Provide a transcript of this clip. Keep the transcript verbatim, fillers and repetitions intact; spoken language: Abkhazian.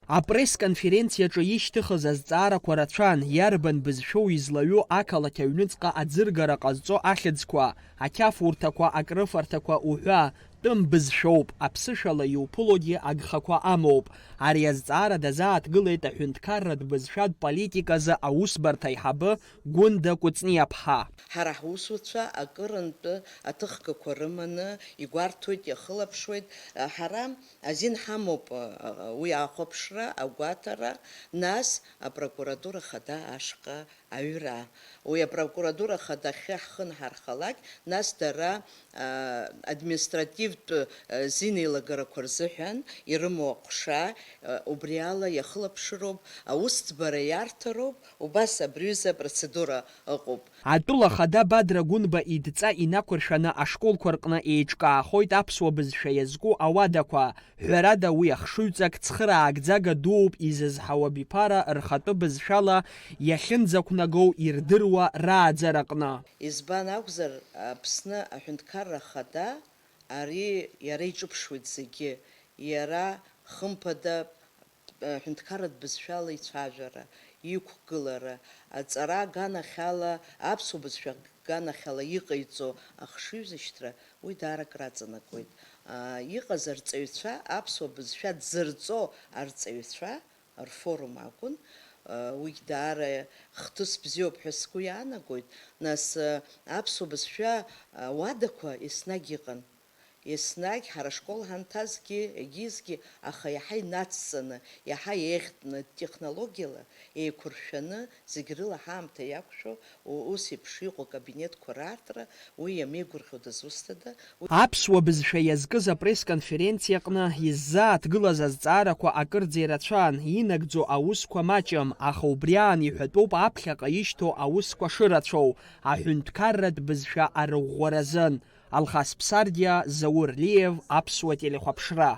Апресс-конференциаҿы ишьҭыхыз азҵаарақәа рацәан, иарбан бызшәоу излаҩу ақалақь аҩныҵҟа аӡыргара ҟазҵо ахьӡқәа, ақьафурҭақәа, акрыфарҭақәа уҳәа, тәым бызшәоуп, аԥсышәала иуԥылогьы агхақәа амоуп. Ари азҵаара дазааҭгылеит аҳәынҭқарратә бызшәатә политиказы аусбарҭа аиҳабы Гәында Кәыҵниаԥҳа. Ҳара ҳусуцәа акырынтә аҭыхгақәа рыманы игәарҭоит, иахылаԥшуеит. Ҳара азин ҳамоуп уи ахәаԥшра, агәаҭара, нас апрокуратура хада ашҟа аҩра. Уи апрокуратура хада ахьы ҳхы анҳархалак, нас дара, а, административтә, а, зинеилагарақәа рзыҳәан ирымоу аҟәша, а, убри ала иахылаԥшыроуп, аусӡбара иарҭароуп, убас абри аҩыза апроцедура ыҟоуп. Атәыла хада Бадра Гәынба идҵа инақәыршәаны ашколқәа рҟны еиҿкаахоит аԥсуа бызшәа иазку ауадақәа. Ҳәарада, уи ахшыҩҵак цхыраагӡага дууп изызҳауа абиԥара рхатәы бызшәала иахьынӡақәнагоу ирдыруа рааӡараҟны. Избан акәзар, Аԥсны аҳәынҭқарра хада ари иара иҿыԥшуеит зегьы. Иара, хымԥада, аҳәынҭқарратә бызшәала ицәажәара, иқәгылара, аҵара аганахьала, аԥсуа бызшәа аганахьала иҟаиҵо ахшыҩзышьҭра, уи даара акраҵанакуеит. Аа, иҟаз арҵаҩцәа, аԥсуа бызшәа дзырҵо арҵаҩцәа рфорум акәын. Уигь даара хҭыс бзиоуп ҳәа сгәы иаанагоит. Нас, аԥсуа бызшәа ауадақәа еснагь иҟан. Еснагь ҳара ашкол ҳанҭазгьы, егьизгьы, аха иаҳа инацҵаны, иаҳа еиӷьтәны, технологиала еиқәыршәаны, зегь рыла ҳаамҭа иақәшәо, у-, ус еиԥш иҟоу акабинетқәа раартра, уи иамеигәырӷьо дызусҭада? Уи Аԥсуа бызшәа иазкыз апресс-конференциаҟны иззааҭгылаз азҵаарақәа акырӡа ирацәан, инагӡо аусқәа маҷым, аха убри аан иҳәатәуп аԥхьаҟа ишьҭоу аусқәа шырацәоу, аҳәынҭқарратә бызшәа арыӷәӷәаразын. Алхас Ԥсардиа, Заур Лиев, Аԥсуа телехәаԥшра.